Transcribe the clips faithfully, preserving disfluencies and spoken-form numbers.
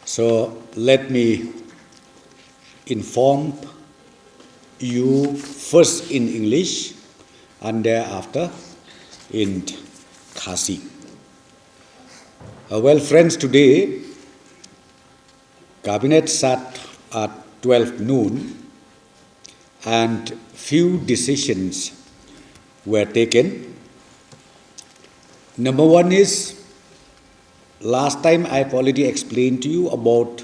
So let me inform you first in English and thereafter in Khasi. Uh, well, friends, today Cabinet sat at twelve noon and few decisions were taken. Number one is, last time I've already explained to you about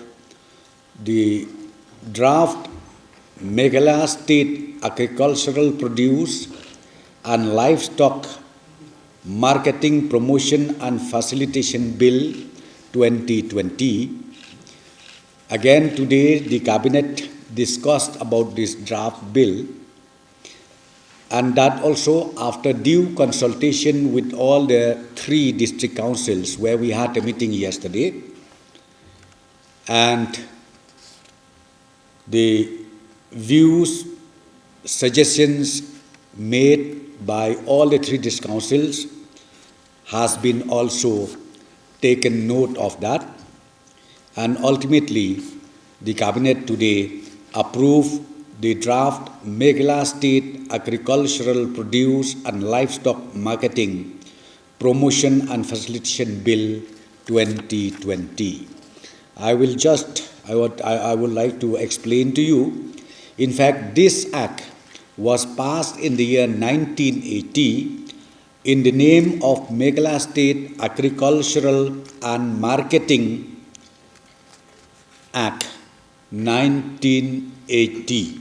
the draft Meghalaya State Agricultural Produce and Livestock Marketing Promotion and Facilitation Bill twenty twenty. Again, today the Cabinet discussed about this draft bill, and that also after due consultation with all the three district councils where we had a meeting yesterday. And the views, suggestions made by all the three district councils has been also taken note of that. And ultimately, the Cabinet today approved the draft Meghalaya State Agricultural Produce and Livestock Marketing Promotion and Facilitation Bill twenty twenty. I will just, I would, I, I would like to explain to you. In fact, this act was passed in the year nineteen eighty in the name of Meghalaya State Agricultural and Marketing Act nineteen eighty.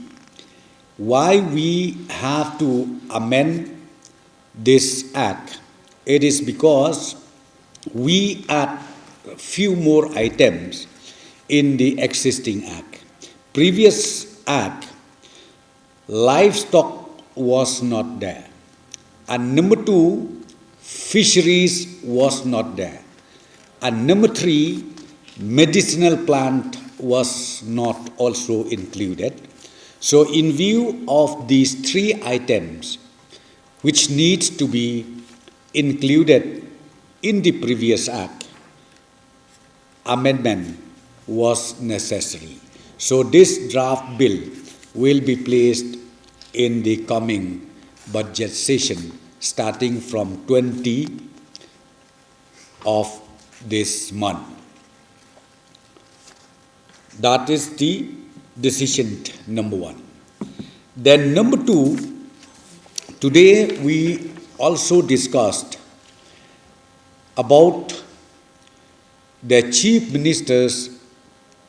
Why we have to amend this act? It is because we add few more items in the existing act. Previous act, livestock was not there. And number two, fisheries was not there. And number three, medicinal plant was not also included. So in view of these three items, which needs to be included in the previous act, amendment was necessary. So this draft bill will be placed in the coming budget session starting from twenty of this month. That is the decision number one. Then number two, today we also discussed about the Chief Minister's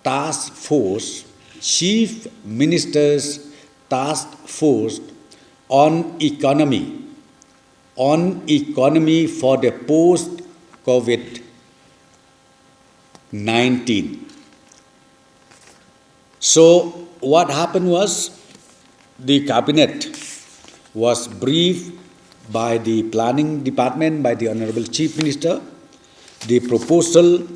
Task Force, Chief Minister's Task Force on Economy, on Economy for the Post-COVID nineteen. So what happened was, the Cabinet was briefed by the Planning Department, by the Honorable Chief Minister, the proposal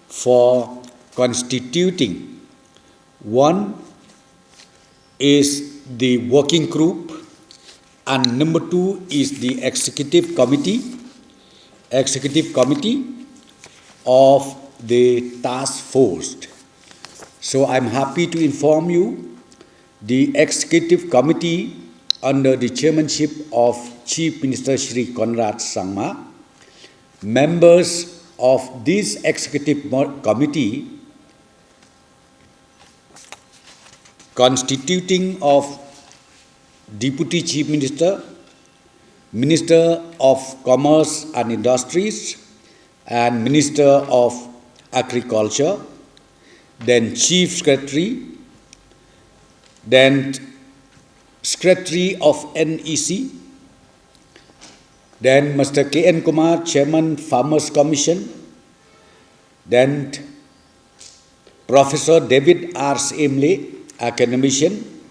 for constituting, one is the working group, and number two is the executive committee, executive committee of the task force. So I'm happy to inform you, the executive committee under the chairmanship of Chief Minister Shri Conrad Sangma, members of this executive mo-, committee constituting of Deputy Chief Minister, Minister of Commerce and Industries, and Minister of Agriculture, then Chief Secretary, then Secretary of N E C, then Mister K N Kumar, Chairman Farmers Commission, then Professor David R Syiem-Lee, academician,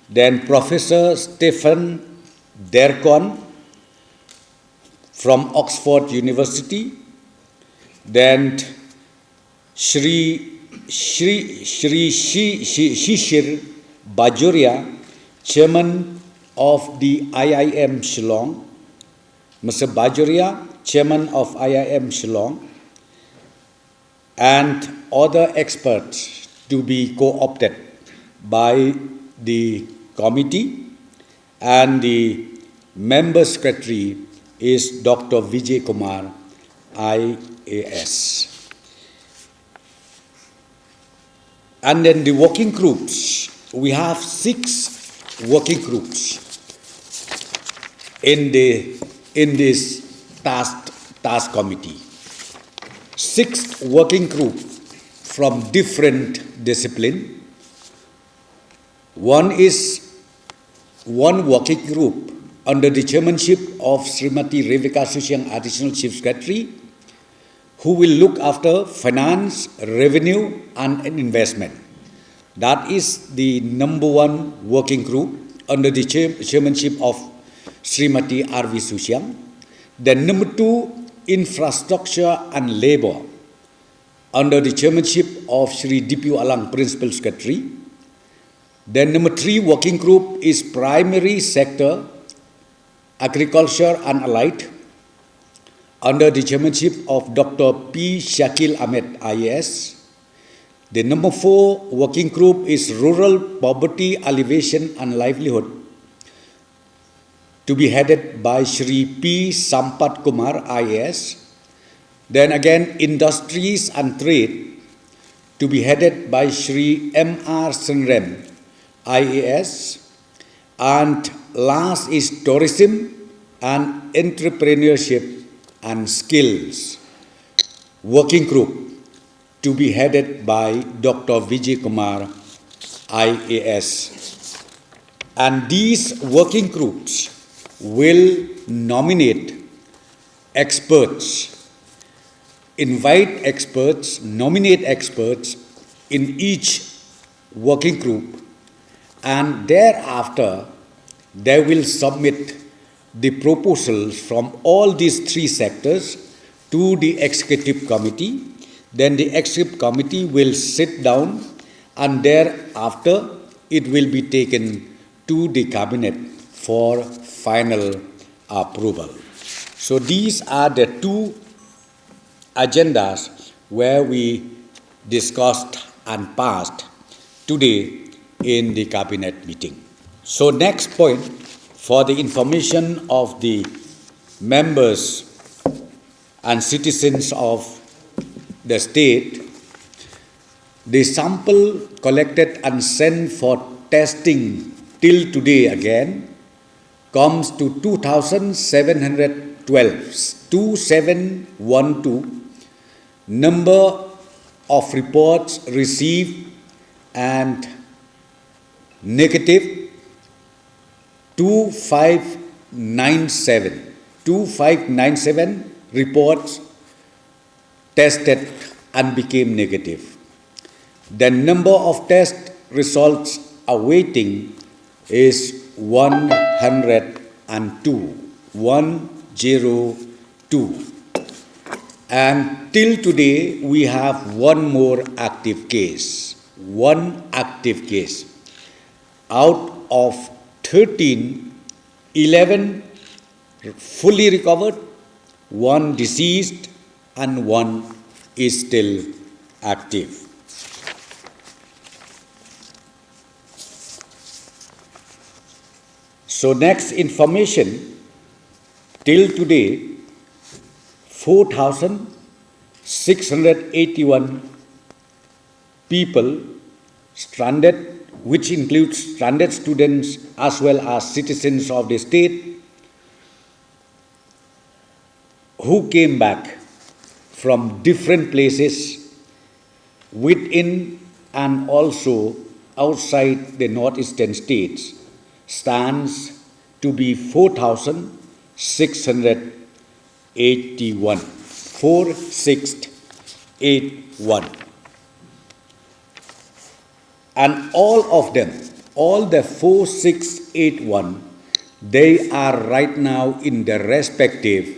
then Professor Stephen Derkon from Oxford University, then Shri, Shri, Shri Shi-, Shi-, Shishir Bajoria, Chairman of the I I M Shillong, Mister Bajoria, Chairman of I I M Shillong, and other experts to be co-opted by the committee, and the member secretary is Doctor Vijay Kumar, I A S. And then the working groups, we have six working groups in the, in this task, task committee. Six working group from different discipline. One is one working group under the chairmanship of Srimati Revika Susiang, Additional Chief Secretary, who will look after finance, revenue, and investment. That is the number one working group under the chair-, chairmanship of Srimati R V Susiang. Then number two, infrastructure and labor, under the chairmanship of Shri D P Alang, Principal Secretary. Then number three working group is primary sector, agriculture and allied, under the chairmanship of Doctor P Shakil Ahmed, I A S. The number four working group is rural poverty alleviation and livelihood, to be headed by Shri P Sampath Kumar, I A S. Then again, industries and trade, to be headed by Shri M R Synrem, I A S. And last is tourism and entrepreneurship and skills working group, to be headed by Doctor Vijay Kumar, I A S. And these working groups will nominate experts, invite experts, nominate experts in each working group, and thereafter they will submit the proposals from all these three sectors to the executive committee. Then the executive committee will sit down, and thereafter it will be taken to the cabinet for final approval. So these are the two agendas where we discussed and passed today in the cabinet meeting. So next point, for the information of the members and citizens of the state, the sample collected and sent for testing till today again comes to two thousand seven hundred twelve, two seven one two. Number of reports received and negative, two five nine seven. Two five nine seven reports tested and became negative. The number of test results awaiting is one hundred and two, one zero two. And till today, we have one more active case. One active case. Out of thirteen, eleven fully recovered, one deceased, and one is still active. So next information, till today, four thousand six hundred eighty-one people stranded, which includes stranded students as well as citizens of the state who came back from different places within and also outside the northeastern states, stands to be four thousand six hundred eighty-one. Four six eight one. And all of them, all the four six eight one, they are right now in their respective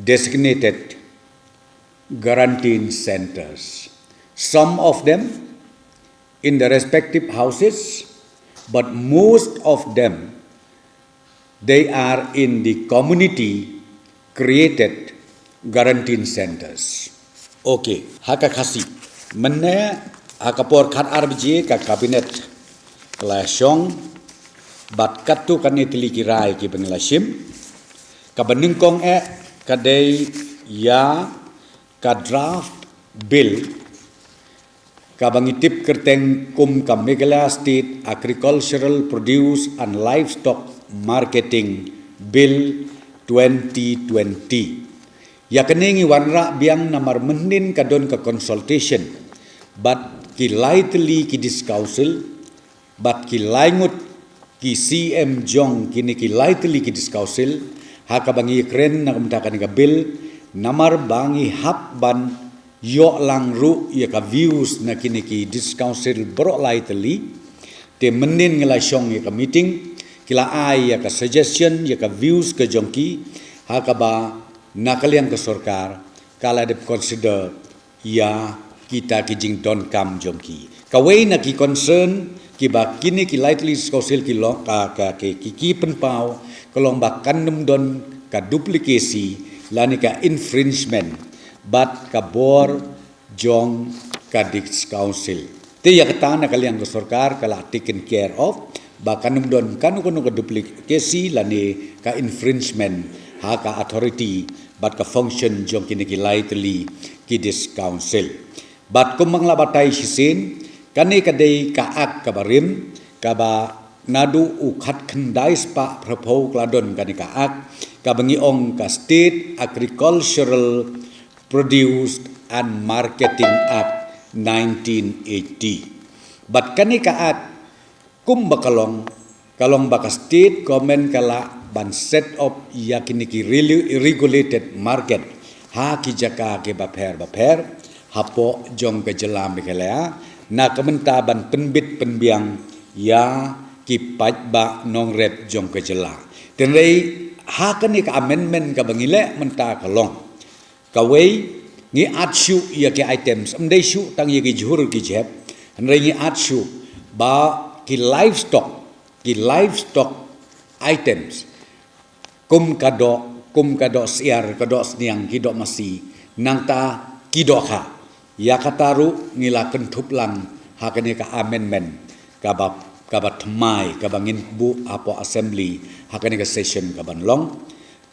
designated quarantine centers. Some of them in the respective houses, but most of them, they are in the community created quarantine centers. Okay, ha ka Khasi. Mynne ha ka por khat ar baje ka Cabinet ka la shong bad katto katne tylli ki rai kiba ngi la shim. Kaba nyngkong eh ka dei ïa ka draft bill kaba ngi tip kyrteng kum ka Meghalaya State Agricultural Produce and Livestock Marketing Bill twenty twenty. Ïa kane ngi wanrah biang namar mynhynnin ka don ka consultation bad ki lai tylli ki District Council bad ki lai ngut ki C M jong kine ki lai tylli ki District Council ha kaba ngi kren na ka bynta kane ka bill, namar ba ngi hap ban ïoh lang ruh ïa ka views na kine ki District Council baroh lai tylli. Te mynhynnin ngi la shong ïa ka meeting, ki la ai ïa ka suggestion, ïa ka views ka jong ki, ha kaba na ka liang ka sorkar ka la dep consider ïa kita ki jingdonkam jong ki. Kawei na ki concern kiba kine ki lai tylli District Council ki long, ka, ka, ki, ki, ki pynpaw ka long ba kan ym don ka duplicacy lane ka infringement bad ka bor jong ka District Council. Te ïa kata na ka liang ka sorkar ka la taken care of ba kan ym don kano kano ka duplicacy lane ka infringement ha ka authority bad ka function jong kine ki lai tylli ki District Council. Bad kumba nga la batai shisien, kane ka dei ka Act kaba rim, kaba naduh u khatkhyndai spah phraphew ka la don kane ka Act, kaba ngi ong ka State Agricultural Produce and Marketing Act nineteen eighty. Bad kane ka Act kumba ka long, ka long ba ka state government ka lah ban set up ïa kine ki relu-, regulated market ha ki jaka kiba pher ba pher hapoh jong ka jylla Meghalaya na ka bynta ban pynbit pynbiang ïa ki paidbah nongrep jong ka jylla. Hynrei ha kane ka amendment kaba ngi leh mynta ka long, kawei, ngi add shuh ïa ki items, ym dei shuh tang ïa ki jhur ki jhep, hynrei ngi add shuh ba ki livestock, ki livestock items, kum ka doh, kum ka doh syiar, ka doh sniang, ki doh masi, nangta ki dohkha. Ïa kata ruh ngi la kynthup lang ha kane ka amendment kaba, kaba thymmai, kaba ngin buh hapoh Assembly ha kane ka session kaban long.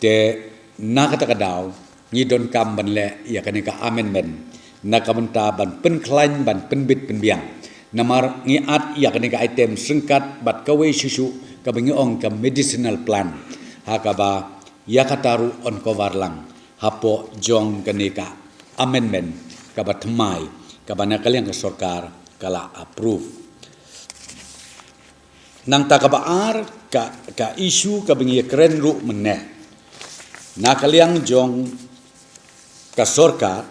Te na kata ka daw ngi donkam ban leh ïa kane ka amendment na ka bynta ban pynkhlaiñ, ban pynbit pynbiang. Namar ngi add ïa kane ka item ryngkat bad kawei shuh shuh kaba ngi ong ka medicinal plant, ha kaba ïa kata ruh yn cover lang hapoh jong kane ka amendment kaba thymmai kaba na ka liang ka sorkar ka la approve. Nangta kaba ar, ka, ka issue kaba ngi ïakren ruh mynne, na ka liang jong ka sorkar,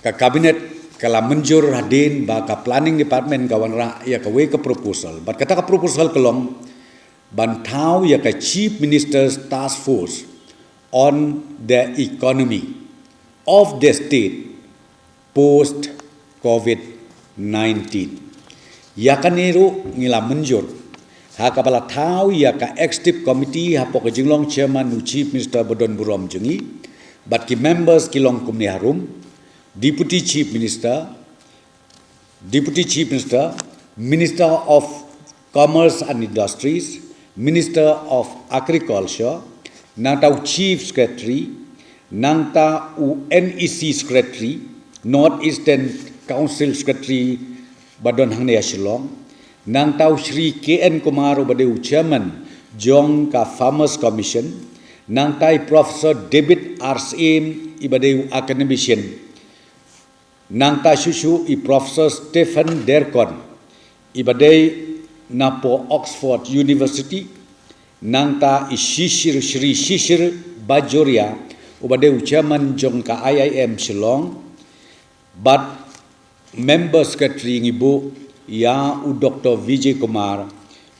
ka Cabinet ka la mynjur hadien ba ka Planning Department ka wanrah ïa kawei ka proposal. Bad kata ka proposal ka long ban thaw ïa ka Chief Minister's Task Force on the Economy of the State post COVID nineteen. Ïa kane ruh ngi la mynjur ha kaba la thaw ïa ka Executive Committee hapoh ka jinglong Chairman u Chief Minister ba don burom jong ngi, bad ki members ki long kumne harum: Deputy Chief Minister, Deputy Chief Minister, Minister of Commerce and Industries, Minister of Agriculture, nangta u Chief Secretary, nangta u NEC Secretary, North Eastern Council Secretary ba don hangne ha Shillong, nangta u Shri K N Kumar uba dei u Chairman jong ka Farmers Commission, nangta i Professor David R Syiem iba dei u academician, nangta shuh shuh i Professor Stephen Derkon iba dei napoh Oxford University, nangta i Shishir, Shri Shishir Bajoria uba dei u Chairman jong ka I I M Shillong, bad Member Secretary ngi buh ïa u Doctor Vijay Kumar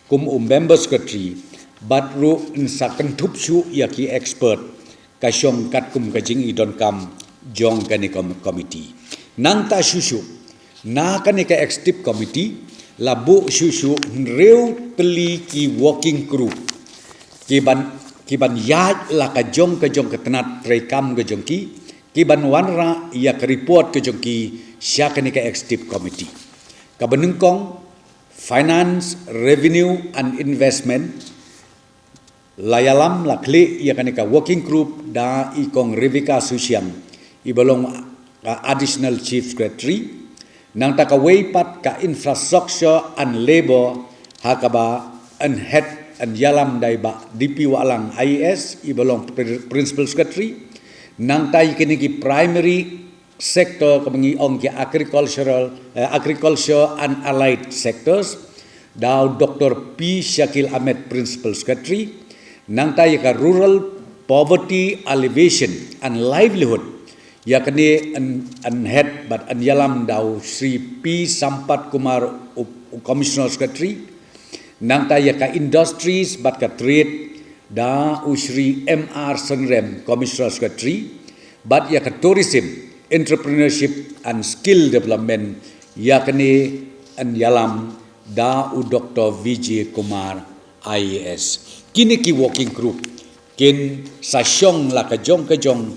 kum u Member Secretary, bad ruh yn sa kynthup shuh ïa ki expert ka shong katkum ka jingïadonkam jong kane ka committee. Nangta shuh shuh na kane ka Executive Committee la buh shuh shuh hynriew tylli ki working group kiban, kiban ïaid la ka jong ka jong ka tnat treikam ka jong ki, ki ban wanrah ïa ka report ka jong ki sha kane ka executive committee. Kaba nyngkong, Finance, Revenue and Investment, la ïalam la khlieh ïa kane ka working group da i Kong Rebecca Susiang, i ba long ka Additional Chief Secretary. Nangta kawei pat ka Infrastructure and Labour, ha kaba yn head yn ïalam da i Bah D P Wahlang I A S, i ba long Pri-, Principal Secretary. Nangta ïa kine ki primary sector kaba ngi ong ki agricultural, eh, agriculture and allied sectors, da u Doctor P Shakil Ahmed, Principal Secretary. Nangta ïa ka Rural Poverty Alleviation and Livelihood, ïa kane yn, yn head bad yn ïalam da u Shri P Sampat Kumar, u, u Commissioner Secretary. Nangta ïa ka Industries bad ka Trade, da u Shri M R Synrem, Commissioner Secretary, bad ïa ka Tourism, Entrepreneurship and Skill Development, ïa kane yn ïalam da u Doctor Vijay Kumar I A S. Kine ki working group kin sa shong la ka jong ka jong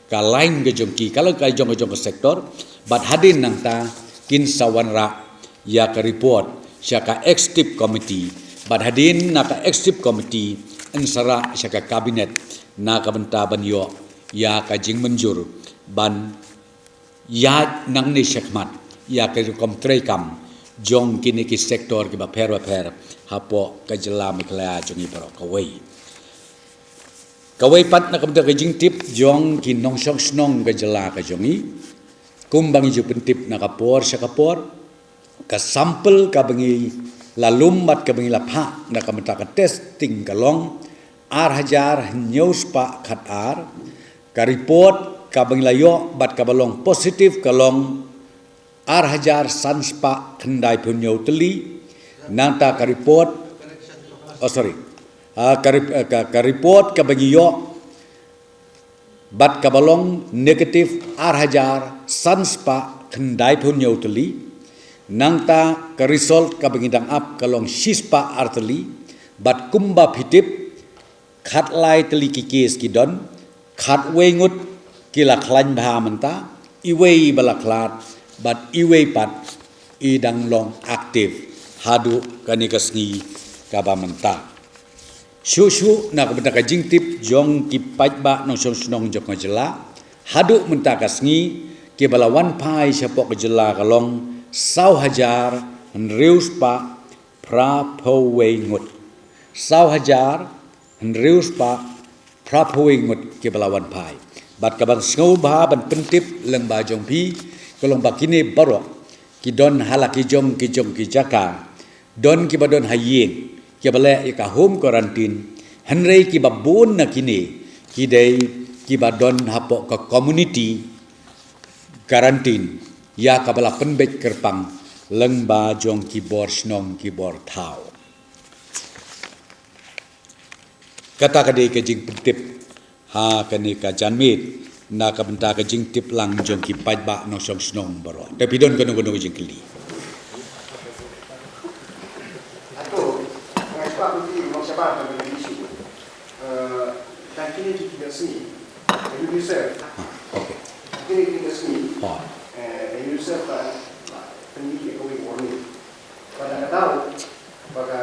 ka line ka jong ki, ka la ka jong ka jong ka sector, bad hadien nangta kin sa wanrah ïa ka report sha ka executive committee, bad hadien na ka executive committee yn sa rah sha ka cabinet na ka bynta ban ïoh ïa ka jingmynjur ban ïaid nangne shakhmat ïa ka rukom treikam jong kine ki sector kiba pher ba pher hapoh ka jylla Meghalaya jong ngi baroh kawei. Kawei pat na ka bynta ka jingtip jong ki nongshong shnong ka jylla ka jong ngi. Kumba ngi ju pyntip na ka por sha ka por, ka sample kaba ngi la lum bad kaba ngi la phah na ka bynta ka testing ka long ar hajar hynñiew spah khat ar. Ka report kaba ngi la ïoh bad kaba long positive ka long ar hajar san spah khyndai phew hynñiew tylli. Nangta ka report, oh, sorry. Ah, ka rep-, ah, ka, ka report kaba ngi ïoh bad kaba long negative ar hajar san spah khyndai phew hynñiew tylli. Nangta ka result kaba ngi dang ap ka long shi spah ar tylli. Bad kumba phi tip, khatlai tylli ki case ki don, khatwei ngut ki la khlaiñ bha mynta, iwei ba la khlad, bad iwei pat i dang long active haduh kane ka sngi kaba mynta. Shuh shuh na ka bynta ka jingtip jong ki paidbah nongshong shnong jong ka jylla, haduh mynta ka sngi kiba la wan phai shapoh ka jylla ka long saw hajar hynriew spah phra phew wei ngut. Saw hajar hynriew spah phra phew wei ngut kiba la wan phai. Bad kaban sngewbha ban pyntip lyngba jong phi ka long ba kine baroh ki don ha la ki jong ki jong ki jaka. Don kiba don ha ïing kiba leh ïa ka home quarantine. Hynrei kiba bun na kine ki dei kiba don hapoh ka community quarantine, ïa kaba la pynbeit kyrpang lyngba jong ki bor shnong ki bor thaw. Kata ka dei ka jingpyntip ha kane ka janmiet na ka bynta ka jingtip lang jong ki paidbah nongshong shnong baroh. Te phi don kano kano ka jingkylli? Ato, nga spa pynti mo saba ka ni su. Eh, dan kini ki tiga sini. Ini bisa. Ah, okay. Kini ki tiga sini. Oh. Eh, ini bisa pa, pa, pynti ka wing warning. Pada ka daw, ba ka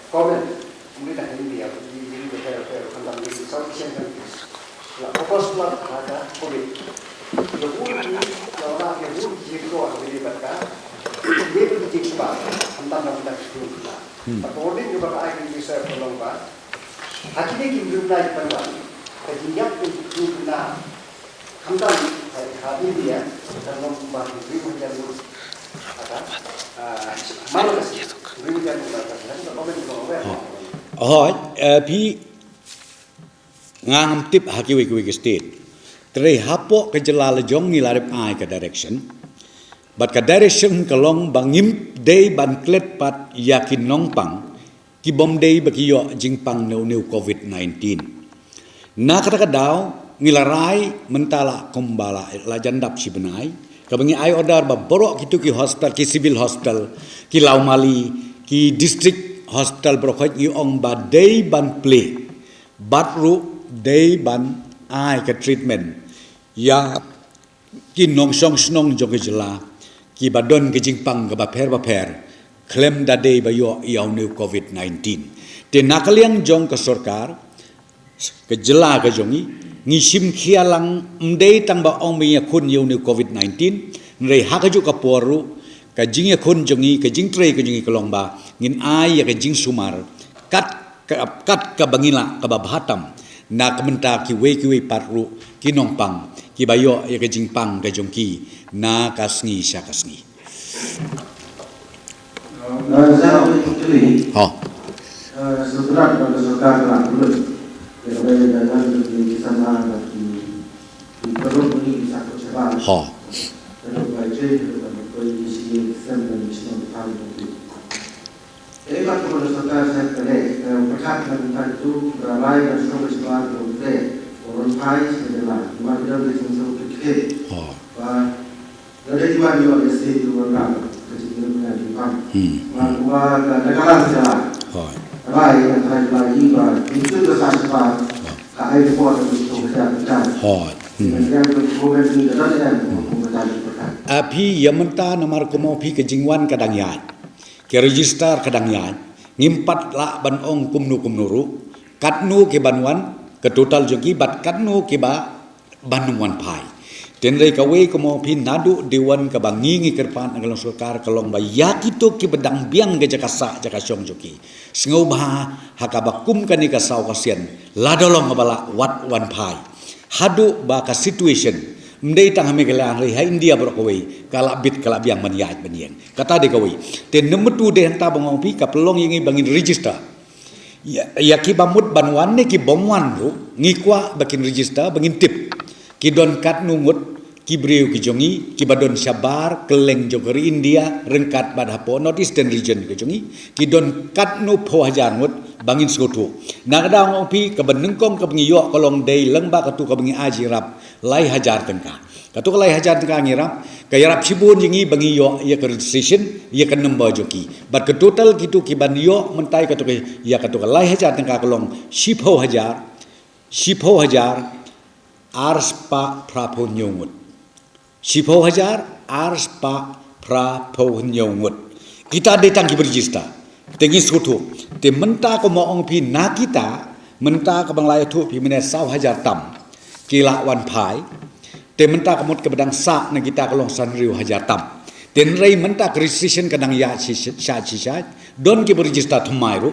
comment, mungkin dah ini dia, di, di, di, di, di, di, di, di, di, South Asian countries. La focus la ha ka covid. Ia bun ki, la la ia bun ki ko ha bini bad ka. Ia bun ki ba, hantam da bad ka. Hmm. According to ba ka ai ki sa ko long ba. Ha kine ki bru na ki pan ba. Ka jingïap ki bru na. Khamtam ha, ha India, ka long ba hynriew hajar ngut. Ata, ah, man ka si, hynriew hajar ngut, ata, ka long ba hynriew hajar ngut. Hooid, eh, phi nga ngam tip ha kiwei kiwei ki state. Te hapoh ka jylla la jong ngi la dep ai ka direction. Bad ka direction ka long ba ngim dei ban klet pat ïa ki nongpang ki bym dei ba ki ïoh jingpang na une u covid nineteen. Na kata ka daw, ngi la rai mynta la kumba la, la jan dap shi bnai, kaba ngi ai order ba baroh kitu ki hospital, ki civil hospital, ki lawmali, ki district hospital baroh khoit ngi ong ba dei ban plie, bad ruh dei ban ai ka treatment ïa ki nongshong shnong jong ka jylla kiba don ka jingpang kaba pher bapher khlem da dei ba ïoh ïa une u covid nineteen. Te na ka liang jong ka sorkar, ka jylla ka jong ngi, ngi shim khia lang, ym dei tang ba ong ba ïakhun ïa une u covid nineteen, hynrei ha kajuh ka por ruh, ka jingïakhun jong ngi, ka jingtrei ka jong ngi ka long ba ngin ai ïa ka jingsumar kat ka, kat kaba ngi lah kaba bha tam na ka bynta kiwei kiwei pat ruh ki nongpang kiba ïoh ïa ka jingpang ka jong ki na ka sngi sha ka sngi. Ho. Ho. Ho. Hmm. Ho. Ho. Hmm. Aphi ïa mynta namar kumno phi ka jingwan ka dang ïaid. Ka register ka dang ïaid. Ngim pat lah ban ong kumno kumno ruh. Katno ki ban wan, ka total jong ki bad katno kiba ban ym wan phai. Hynrei kawei ka mawphie naduh dei wan kaba ngi ngi kyrpad na ka long sorkar ka long ba ïa kito kiba dang biang ka jaka sah jaka shong jong ki, sngewbha ha kaba kum kane ka saw ka sien, lada long ba lah wat wan phai. Haduh ba ka situation, ym dei tang ha Meghalaya hynrei ha India baroh kawei, ka lah bit ka lah biang ban ïaid ban ïeng. Kata dei kawei. Te number two dei hangta ba nga ong phi ka pynlong ïa ngi ba ngin register. Ïa, ïa kiba mut ban wan ne kibym wan ruh, ngi kwah ba kin register, ba ngin tip. Ki don katno ngut ki briew ki jong ngi, kiba don shabar kylleng jong ka ri India, ryngkat bad hapoh North Eastern region ka jong ngi, ki don katno phew hajar ngut, ba ngin sngewthuh. Na ka daw nga ong phi, kaba nyngkong kaba ngi ïoh ka long dei lyngba katu kaba ngi ai jingïarap lai hajar tyngka. Katu ka lai hajar tyngka ngi ïarap, ka ïarap shibun ïa ngi ba ngi ïoh ïa ka registration, ïa ka number jong ki. Bad ka total kito kiban ïoh mynta ïa katu ka, ïa katu ka lai hajar tyngka ka long shiphew hajar, shiphew hajar, ar spah phraphew hynñiew ngut. Shiphew hajar, ar spah phraphew hynñiew ngut. Kita dei tang kiba register. Te ngi sngewthuh. Te mynta kumba ong phi na kita, mynta kaba nga la ïathuh phi mynne saw hajar tam ki lah wan phai. Te mynta ka mut kaba dang sah na kita ka long san hynriew hajar tam. Te hynrei mynta ka registration ka dang ïaid shi, shi, shait shi shait. Don kiba register thymmai ruh.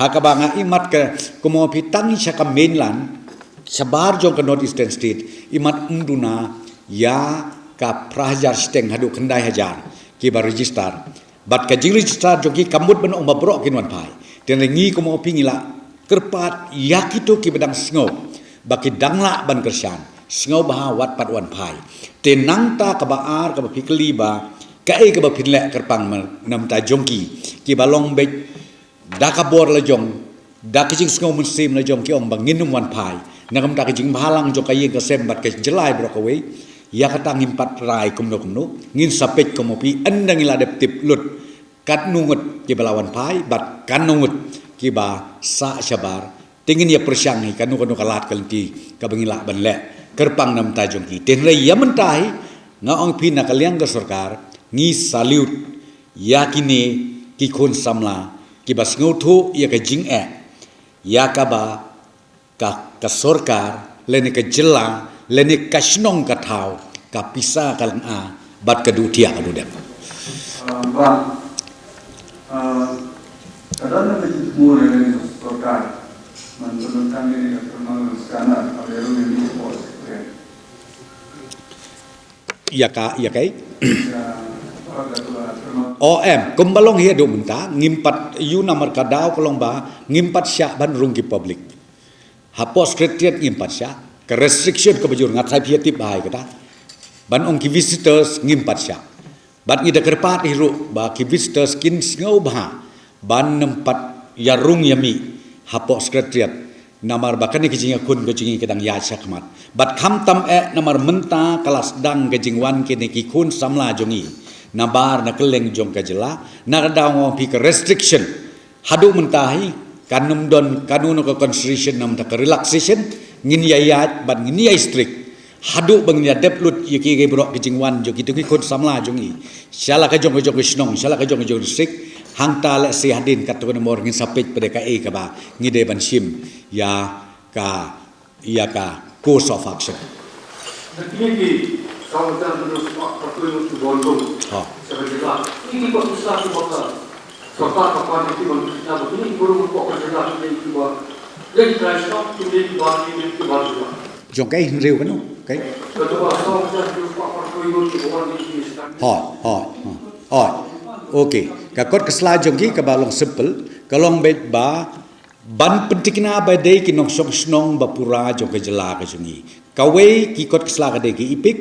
Ha kaba nga imat ka kumba ong phi tang sha ka mainland, shabar jong ka North Eastern State, imat ym duna ïa ka phra hajar shiteng haduh khyndai hajar kiba register. Bad ka jingregister jong ki kam mut ban ong ba baroh kin wan phai. Te hynrei ngi kumba ong phi ngi la kyrpad ïa kito kiba dang sngew ba ki dang lah ban kyrshan, sngewbha wat pat wan phai. Te nangta kaba ar kaba phi kylli ba kaei kaba phin leh kyrpang na bynta jong ki, kiba long beit da ka bor la jong, da ka jingsngew mynsiem la jong ki ong ba ngin ym wan phai. Na ka bynta ka jingbhalang jong ka ïing ka sem bad ka jylla baroh kawei, ïa kata ngim pat rai kumno kumno, ngin sa peit kumba phi, ynda ngi la dep tip lut katno ngut kiba la wan phai bad katno ngut kiba sah shabar. Te ngin ïa pyrshang hi kano kano ka lad ka lynti kaba ngi lah ban leh kyrpang na bynta jong ki. Te hynrei ïa mynta hi nga ong phi na ka liang ka sorkar ngi salute ïa kine ki khun samla kiba sngewthuh ïa ka jingeh ïa kaba ka, ka sorkar lane ka jylla lane ka shnong ka thaw ka pisa ka lynga bad ka duh thiah ka duh dep. Ah, ba, ah, ka don ka jingthmu na ka sorkar man pynlong tang ïa ka thermal scanner ka rung ïa ka pos. Ïa ka, ïa ka. O em, kumba long hi haduh mynta ngim pat ïoh namar ka daw ka long ba ngim pat shah ban rung ki public. Hapoh Secretariat ngim pat shah, ka restriction kaba jur nga tharai phi ïa tip bha ïa kata. Ban ong ki visitors ngim pat shah. Bad ngi da kyrpad hi ruh ba ki visitors kin sngewbha ban ym pat ïa rung ïa mih hapoh Secretariat. Namar ba kane ka jingïakhun ka jong ngi ka dang ïaid shakhmat. Bad khamtam eh namar mynta ka la sdang ka jingwan kine ki khun samla jong ngi nabar na kylleng jong ka jylla, na ka daw nga ong phi ka restriction. Haduh mynta hi kan ym don kano kano ka consideration namar ka relaxation, ngin ïa ïaid bad ngin ïa strict. Haduh ba ngin ïa dep lut ïa ki, ki baroh ki jingwan jong ki, tu ki khun samla jong ngi, sha la ka jong ka jong ka shnong, sha la ka jong ka jong ka district. Hangta lehse hadien katto katne mor ngin sa peit pat de kaei kaba ngi dei ban shim ïa ka, ïa ka course of action. Kine ki saw hajar hynriew spah khatwei ngut ki bor dum. Ha. Sa ka jylla. Kine ki ba ki sa ki ba ka sorkar ka pan ki ban ki sa ba kine ki burom ko ka jylla, kine ki ba, kine ki trai spah, kine ki ba, kine ki ba jylla. Jong kai hynriew kano? Kai? Ka to ba saw hajar hynriew spah khatwei ngut ki bor dum ki sa. Ha, ha, ha. Ha. Okay. Ka kot ka sla jong ki kaba long simple, ka long beit ba ban pyntikna ba dei ki nongshong shnong ba pura jong ka jylla ka jong ngi. Kawei ki kot ka sla ka dei ki EPIC,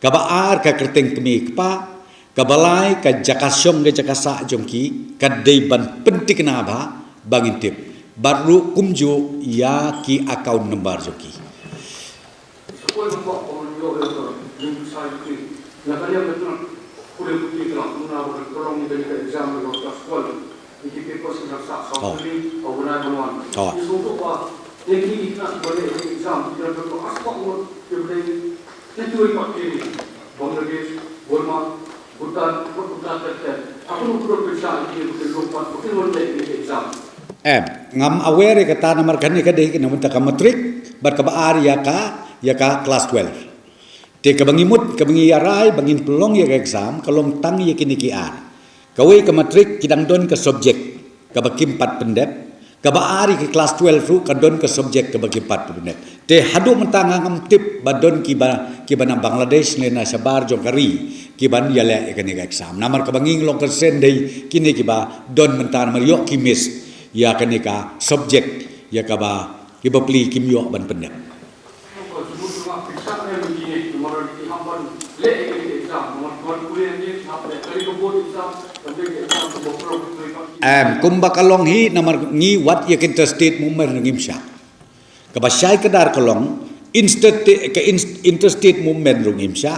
kaba ar ka kyrteng kmie kpa, kaba lai ka jaka shong ka jaka sah jong ki, ka dei ban pyntikna ba, ba ngin tip. Bad ruh kumjuh ïa ki account number jong ki. Sa kawei ka kwah ba ngan ïoh ïa ka, ïa ka sa ïa ki. Na ka liang ka tnat, pule pule ka lang, kumno ba ka long ïa ka exam ïa ka class twelve. Ïa ki papers ki dang sah, sa kali, overnight ban wan. Ïa sngewthuh ba ïa ki tnat ba leh ïa ki exam, ki dang don asbak ngut, ki ba dei, ki tnat kiwei pat ki, Bangladesh, Burma, Bhutan, Bhutan, Bhutan, Bhutan. Aku nukdor pynshah ïa ki, ba kin lum pat, ba kin wan leh ïa ki exam. Em, ngam aware ïa kata namar kane ka dei na ka bynta ka matric, bad kaba ar ïa ka, ïa ka class twelve. Te kaba ngi mut, kaba ngi ïa rai ba ngin pynlong ïa ka exam, ka long tang ïa kine ki ar. Kawei ka matric ki dang don ka subject kaba kim pat pyndep, kaba ar ïa ki class twelve ruh ka don ka subject kaba kim pat pyndep. Te haduh mynta nga ngam tip ba don kiba, kiba na Bangladesh ne na shabar jong ka ri, kiban ïaleh ïa kane ka exam. Namar kaba ngi long ka sen dei kine kiba don mynta namar ïoh ki miss ïa kane ka subject, ïa kaba ki bapli kim ïoh ban pyndep. Em, kumba ka long hi namar ngi wad ïa ka interstate movement ruh ngim shah. Kaba shai kdar ka long, inter-, ka in-, interstate movement ruh ngim shah.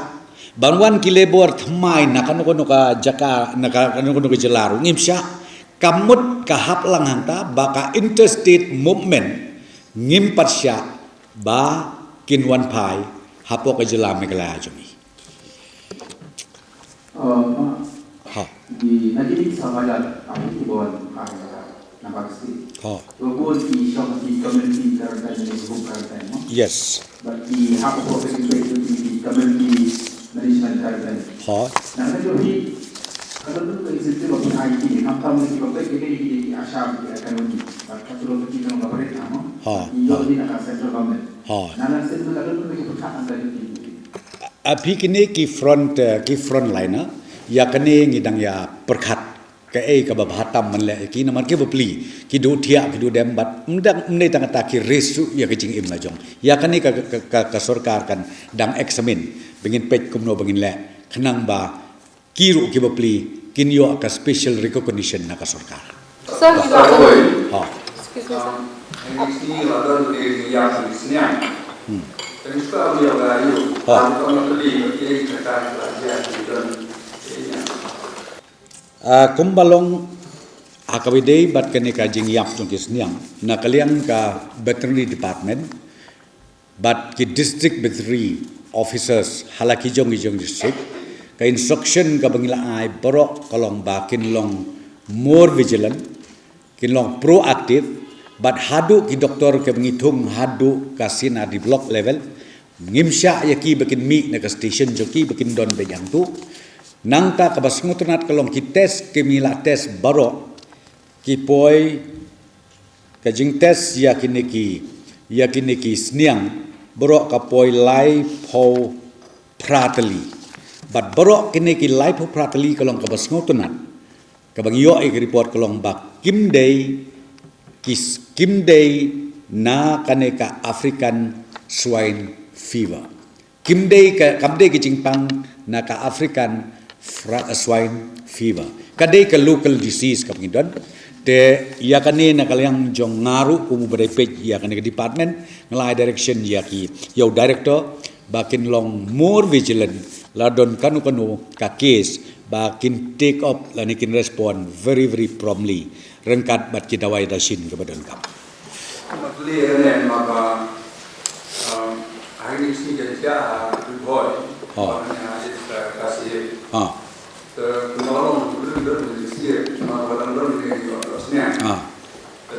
Ban wan ki labour thymmai na kano kano ka jaka, na ka, kano kano ka jylla ruh ngim shah. Ka mut ka hap lang hangta ba ka interstate movement ngim pat shah ba kin wan phai hapoh ka jylla Meghalaya jong ngi. Uh, ma, ha. Di na kini ki saw hajar, ah, ki bor, ah, na Pakistan. Ha. Ki bor ki shong ki community quarantine ne home quarantine, no? Yes. But ki hap ko ki ki ki community management quarantine. Ha. Na ka jong hi, ka don ka incentive of I T, kam kam ki ba ki ki ki ki Assam ki ka ni. But ka tu ki kan ba pare, no? Ha. Ki yo ni na ka central government. Ha. Na na central government ki putha na ka ni. Ah, phi kine ki front, eh, ki frontliner, ïa kane ngi dang ïa pyrkhat kaei kaba bha tam ban leh ïa ki namar ki bapli, ki duh thiah, ki duh dem bad ym dang, ym dei tang kata ki risk ruh ïa ka jingim la jong. Ïa kane ka, ka, ka, ka sorkar kan dang examine, ba ngin peit kumno ba ngin leh, khnang ba ki ruh ki bapli kin ïoh ka special recognition na ka sorkar. Sir, you have the— Ha. Excuse me, sir. Hmm. Ha. Ah, kumba long ha kaba ïadei bad kane ka jingïap jong ki sniang na ka liang ka veterinary department, bad ki district veterinary officers ha la ki jong ki jong district, ka instruction kaba ngi la ai baroh ka long ba kin long more vigilant, kin long proactive, bad haduh ki doktor kiba ngi thung haduh ka C N R D block level, ngim shah ïa ki ba kin mih na ka station jong ki ba kin don beit hangtu. Nangta kaba sngewtynnat ka long ki test kiba ngi la test baroh ki poi ka jingtest ïa kine ki, ïa kine ki sniang, baroh ka poi laiphew phra tylli. Bad baroh kine ki laiphew phra tylli ka long kaba sngewtynnat. Kaba ngi ïoh ïa ka report ka long ba kim dei ki s-, kim dei na kane ka African swine fever. Kim dei ka, kam dei ka jingpang na ka African fra-, swine fever. Ka dei ka local disease kaba ngi don. Te ïa kane na ka liang jong nga ruh kum uba dei peit ïa kane ka department, nga la ai direction ïa ki, ïa u director ba kin long more vigilant, la don kano kano ka case ba kin take up lane kin respond very, very promptly ryngkat bad ki dawai dashin kaba donkam. Ka mut lei ne ma ba, um, ha kine ki sngi ki Ya, Ri Bhoi. Oh. Wan ya, East Khasi Hills. Ah. Te, kumba long, belum, belum, belum, belum, belum, belum, belum, belum, belum, belum, belum, belum, Ah. Te,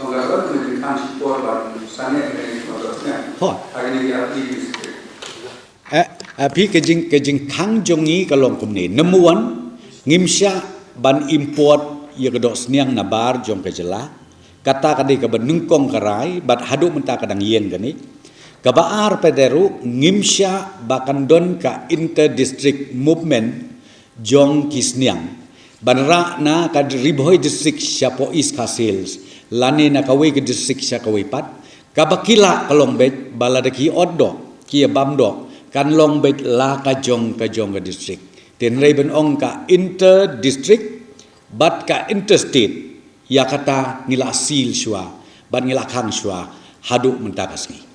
long ka belum, belum, belum, shipor, ban, sangeh, belum, belum, belum, belum. Oh. Hari ni ya, di district. Eh, eh, phi ka jing, ka jingkhang jong ngi ka long kumne. Number one, ngim shah ban import ïa ka dohsniang nabar jong ka jylla. Kata ka dei kaba nyngkong ka rai, bad haduh mynta ka dang ïeng kane. Kaba ar pat ruh, ngim shah ba kan don ka inter district movement jong ki sniang. Ban rah na ka Ri Bhoi district shapoh East Khasi Hills, lane na kawei ka district sha kawei pat. Kaba ki lah ka long beit, ba lada ki ot doh, ki ïa bam doh, kan long beit la ka jong ka jong ka district. Te hynrei ban ong ka inter district, bad ka interstate, ïa kata ngi la seal shuwa, bad ngi la khang shuwa, haduh mynta ka sngi.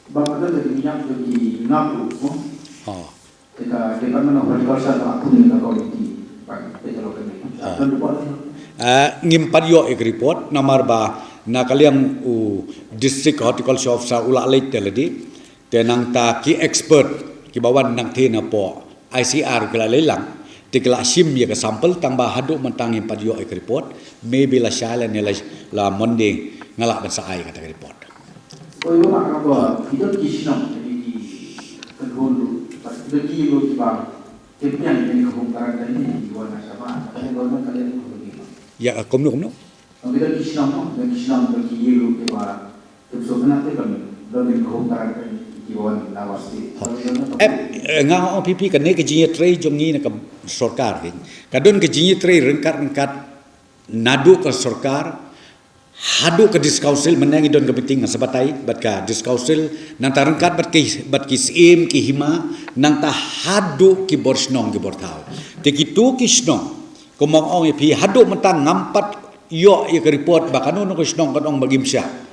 Bang ada lagi minyak lagi ngaku, oh. Oh. Kita, kita mana Horticulture ba aku ni ka committee, ba kita lo kami. Oh. Dan buat ni. Ah, ngim pat ïoh ïa ka report, namar ba na ka liang u District Horticulture Officer u la leit te lade. Te nangta ki expert kiba wan nangta napoh I C R ki la leit lang, te ki la shim ïa ka sample, tang ba haduh mynta ngim pat ïoh ïa ka report, maybe la shai lane la, la Monday nga lah ban sa ai kata ka report. Oi, lo mak ka ba, ki don ki shnong, ki, ki, ki don lu, ki don ki lu kiba, ki pynïang ïa ka home quarantine ni, ki wan na sama, ka don ka liang ka home quarantine. Ïa, kumno, kumno? Ki don ki shnong, ki don ki shnong, ki don ki lu kiba, Em, eh, nga ong phi phi kane ka jingïatrei jong ngi na ka sorkar, ka don ka jingïatrei ryngkat ryngkat naduh ka sorkar haduh ka District Council. Mynne ngi don ka meeting nga sa batai bad ka District Council, nangta ryngkat bad ki, bad ki syiem, ki hima, nangta haduh ki bor shnong ki bor thaw. Te kito ki shnong, kumba nga ong ïa phi, haduh mynta ngam pat ïoh ïa ka report ba kano kano ka shnong kan ong ba ngim shah.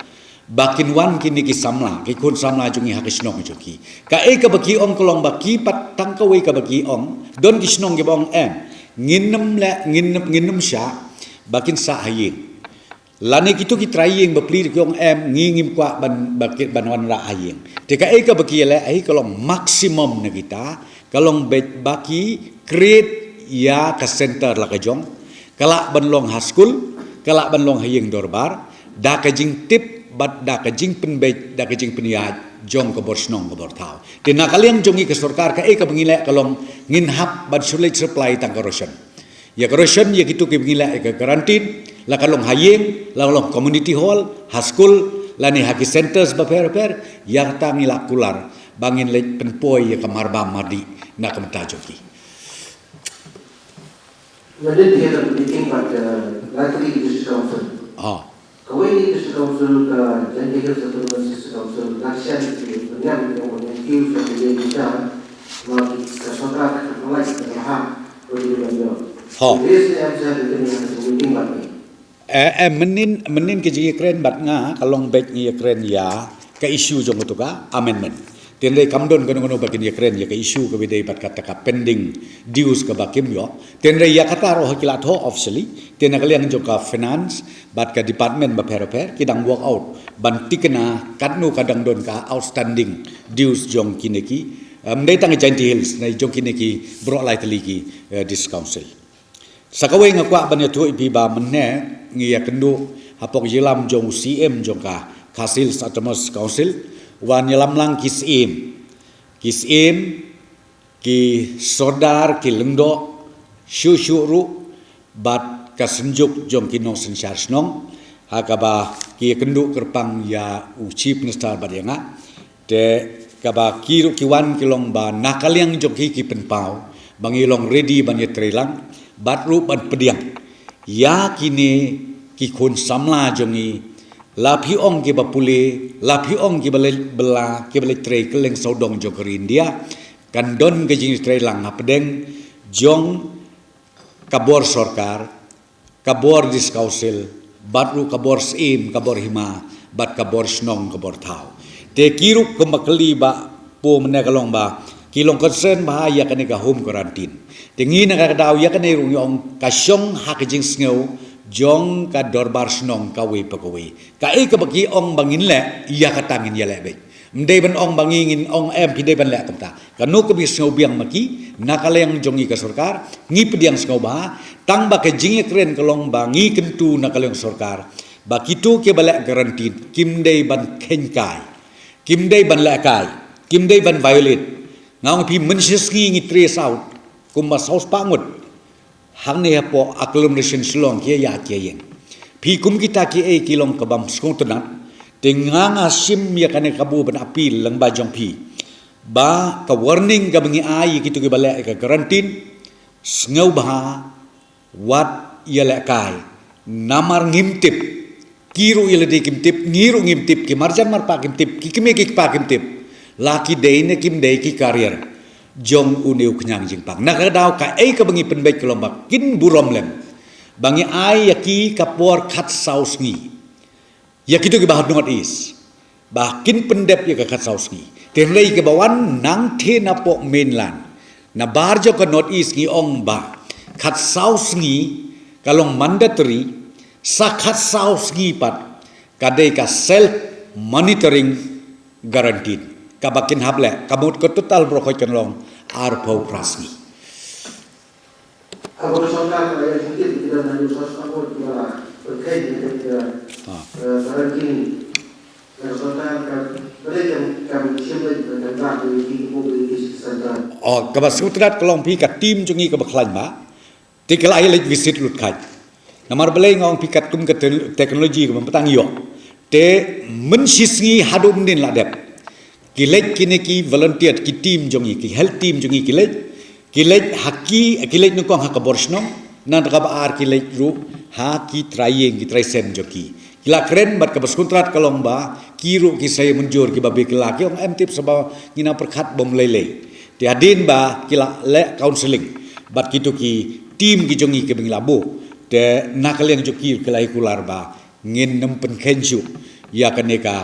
Ba kin wan kine ki samla, ki khun samla jong ngi ha ki shnong jong ki. Kaei kaba ki ong ka long ba ki pat tang kawei kaba ki ong, don ki shnong kiba ong em, ngin ym leh, ngin ym, ngin ym shah ba kin sah ha ïing. Lane kito ki trai ïing bapli ki ong em, ngi ngim kwah ban, ba ki, ban wanrah ha ïing. Te kaei kaba ki ïaleh, ei ka long maximum na kita, ka long beit ba ki create ïa ka center la ka jong, ka lah ban long ha skul, ka lah ban long ha ïing dorbar, da ka jingtip bad da ka jingpynbeit, da ka jingpynïaid jong ka bor shnong ka bor thaw. Te na ka liang jong ngi ka sorkar, kaei kaba ngi leh ka long ngin hap ban shu leit supply tang ka ration. Ïa ka ration ïa kito kiba ngi leh ïa ka quarantine, la ka long ha ïing, la ka long community hall, ha skul, lane ha ki centers bapher bapher, ïa kata ngi la kular ba ngin leit pynpoi ïa ka marbam mardih na ka bynta jong ki. Mynnin ki la meeting bad, eh, lai tylli ki district council. Ha. Kawei ka district council ka Jaintia Hills Autonomous District Council, la shan ki pynïam ki ong ba ki ïa ki sha ki ïa ki sha, ma ki ka sorkar ka pynlait ka ha, ko di ban ïoh. Ha. Ki sha ki ïa ki meeting bad ki. Eh, eh, mynnin, mynnin ki jingïakren bad nga, ka long beit ngi ïakren ïa ka issue jong uto ka amendment. Te hynrei kam don kano kano ba kin ïakren ïa ka issue kaba dei bad kata ka pending dues kaba kim ïoh. Te hynrei ïa kata ruh ki la thoh officially. Te na ka liang jong ka finance bad ka department bapher bapher ki dang work out ban thikna katno ka dang don ka outstanding dues jong kine ki, em, ym dei tang Jaintia Hills, na jong kine ki baroh lai tylli ki, eh, district council. Sa kawei nga kwah ban ïathuh ïa phi ba mynne ngi ïakynduh hapoh ka jingïalam jong u C M jong ka Khasi Hills Autonomous Council, wan ïalam lang ki syiem, ki syiem, ki sordar, ki lyngdoh, shuh shuh ruh bad ka synjuk jong ki nongsynshar shnong, ha kaba ki ïakynduh kyrpang ïa u Chief Minister bad ïa nga. Te kaba ki ruh ki wan ki long ba na ka liang jong ki ki pynpaw ba ngi long ready ban ïatrei lang bad ruh ban pdiang ïa kine ki khun samla jong ngi, la phi ong kiba pule, la phi ong kiba leit bylla, kiba leit trei kylleng sawdong jong ka ri India. Kan don ka jingïatrei lang hapdeng jong ka bor sorkar, ka bor District Council, bad ruh ka bor syiem, ka bor hima, bad ka bor shnong, ka bor thaw. Te ki ruh kumba kylli ba, pynmynne ka long ba ki long concern ba ïa kane ka home quarantine. Te ngi na ka daw ïa kane ruh ngi ong ka shong ha ka jingsngew jong ka dorbar shnong kawei pa kawei. Kaei kaba ki ong ba ngin leh, ïa kata ngin ïaleh beit. Ym dei ban ong ba ngi ngin ong em phi dei ban leh kumta. Kano ka ba sngew biang ma ki na ka liang jong ngi ka sorkar, ngi pdiang sngewbha, tang ba ka jingïakren ka long ba ngi kyntu na ka liang sorkar ba kito ki ba leh quarantine kim dei ban kheiñ kai, kim dei ban leh kai, kim dei ban violate. Nga ong phi mynshisngi ngi trace out kumba saw spah ngut hangne hapoh agglomeration Shillong ki ïa ki ïeng. Phi kum kita ki ei ki long ka bym sngewtynnat. Te nga nga shim ïa kane kabu ban appeal lyngba jong phi ba ka warning ka ba ngi ai ïa kito ki ba leh ka quarantine, sngewbha wat ïa leh kai. Namar ngim tip. Ki ruh ïa lade kim tip, ngi ruh ngim tip, ki marjan marpa kim tip, ki kmie ki kpa kim tip. La ki dei ne kim dei ki carrier jong une u khñiang jingpang. Na ka daw ka ei ka ba ngi pynbeit ka long ba kin burom lem ba ngi ai ïa ki ka por khatsaw sngi. Ïa kito ki ba ha North East ba kin pyndep ïa ka khatsaw sngi. Te hynrei ka ba wan nangtei napoh mainland, na bar jong ka North East ngi ong ba khatsaw sngi ka long mandatory. Sa khatsaw sngi pat ka dei ka self monitoring quarantine ka ba kin hap leh, ka mut ka total baroh khoit kan long arphew phra sngi. Aba ka sorkar ka la ïa jingtip ïa ki don haduh saw spah ngut ki ba la pynkheiñ ïa ka, ïa ka, Ah. eh, quarantine. Ka sorkar ka ba dei kam, kam shim beit ba kan rah ïa ki mobility center. Oh, ka ba sngewtynnat ka long phi ka team jong ngi ka ba khlaiñ ba. Te ka la ïa leit visit lut khat. Namar balei nga ong phi katkum ka te-, technology ka ba mynta ngi ïoh. Te mynshisngi haduh mynnin la dep. Ki leit kine ki volunteer, ki team jong ngi, ki health team jong ngi ki leit. Ki leit ha ki, ki leit nyngkong ha ka bor shnong, nangta ka ba ar ki leit ruh ha ki trai ïing, ki trai sem jong ki. Ki la kren bad ka ba sngewtynnat ka long ba ki ruh ki sa ïa mynjur ki ba beh ki la, ki ong em tip sa ba ngi nang pyrkhat bym lei lei. Te hadien ba ki la leh counselling bad kito ki team ki jong ngi ki ba ngi la buh, te na ka liang jong ki ki la ïa kular ba ngin nym pynkheiñ shuh ïa kane ka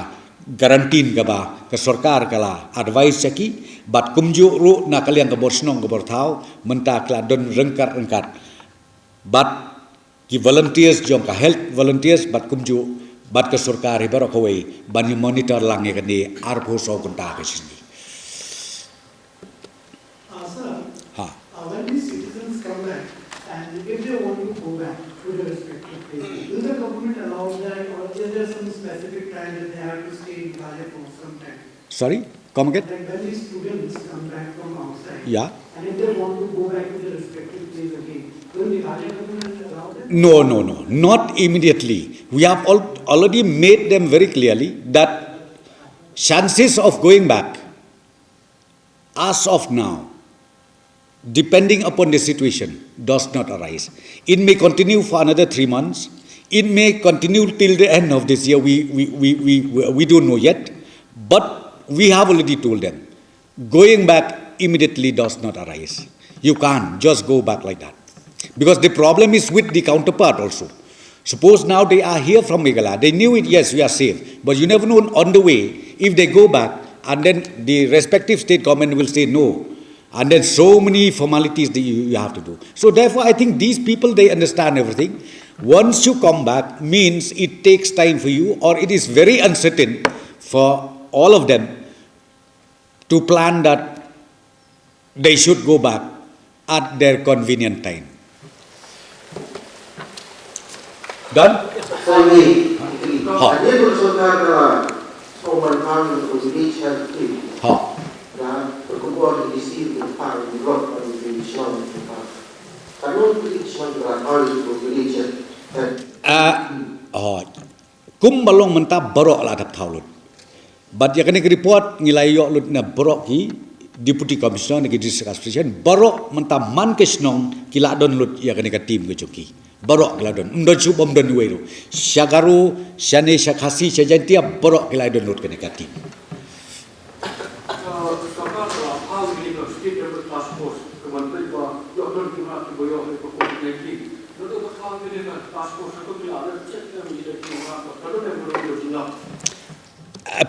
quarantine ka ba ka sorkar ka la advice ïa ki. Bad kumjuh ruh na ka liang ka bor shnong ka bor thaw mynta ka la don ryngkat ryngkat bad ki volunteers jong ka health volunteers bad kumjuh bad ka sorkar hi baroh kawei ban ïa monitor lang ïa kane arphew saw kynta ka sngi. Uh, sir, Ha. Uh, when these citizens come back, and if they want to go back to their respective places, will the government allow that, or is there some specific time that they have to stay in Meghalaya for some time? Sorry, come again? Like when these students come back from outside, Yeah. and if they want to go back to their respective place again, will Meghalaya government allow them? No, no, no, not immediately. We have al-, already made them very clearly that chances of going back as of now, depending upon the situation, does not arise. It may continue for another three months. It may continue till the end of this year. We, we, we, we, we, we don't know yet. But we have already told them, going back immediately does not arise. You can't just go back like that. Because the problem is with the counterpart also. Suppose now they are here from Meghalaya. They knew it, yes, we are safe. But you never know on the way, if they go back, and then the respective state government will say no. And then so many formalities that you, you have to do. So therefore, I think these people, they understand everything. Once you come back, means it takes time for you, or it is very uncertain for all of them to plan that they should go back at their convenient time. Done? Sorry. Ha. Hadien ba ka sorkar ka la sngewman phang ïa ka village health team. Ha. Da ka khubor ka D C ka phang ïa ka block, ka village health team ka phang. Katno ki village health team ka phang ïa ka village health team? Ah, oh. Kumba long mynta baroh la dap thaw lut. Bad ïa kane ka report ngi la ïoh lut na baroh ki Deputy Commissioner na ki District Association, baroh mynta man ka shnong ki la don lut ïa kane ka team ka jong ki. Baroh ki la don. Ym don shuh bym don uwei ruh. Sha Garo, shane sha Khasi, sha Jaintia, baroh ki la don lut kane ka team.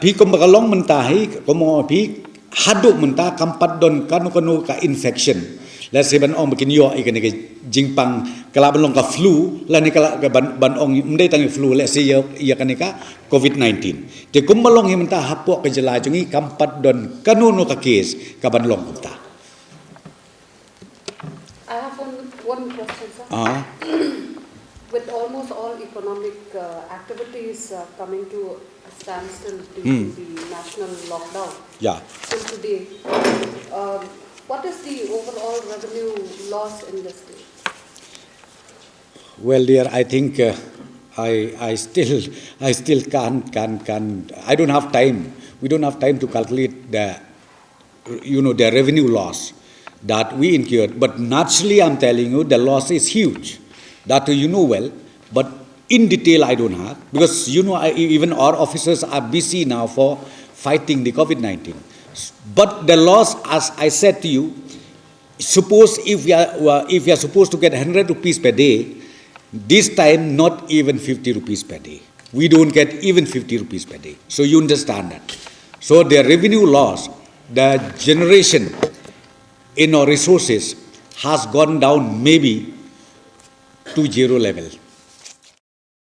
Phi kumba ka long mynta hi, kumba phi haduh mynta kam pat don kano kano ka infection. Let's say ban ong ba kin ïoh ïa kane ka jingpang, ka lah ban long ka flu, lane ka lah ka ban, ban ong ym dei tang ïa flu, let's say ïa, ïa kane ka covid nineteen. Te kumba long hi mynta hapoh ka jylla jong ngi kam pat don kano kano ka case ka ban long kumta. I have one, one question, sir. Ah, With almost all economic uh, activities uh, coming to a standstill due Hmm. to the national lockdown yeah. till today, um, what is the overall revenue loss in the state? Well, dear, I think uh, I, I still, I still can't, can't, can't. I don't have time. We don't have time to calculate the, you know, the revenue loss that we incurred. But naturally, I'm telling you, the loss is huge. That you know well. But in detail, I don't have, because, you know, I, even our officers are busy now for fighting the covid nineteen. But the loss, as I said to you, suppose if we are, uh, if we are supposed to get hundred rupees per day, this time not even fifty rupees per day. We don't get even fifty rupees per day. So you understand that. So the revenue loss, the generation in our resources has gone down maybe to zero level.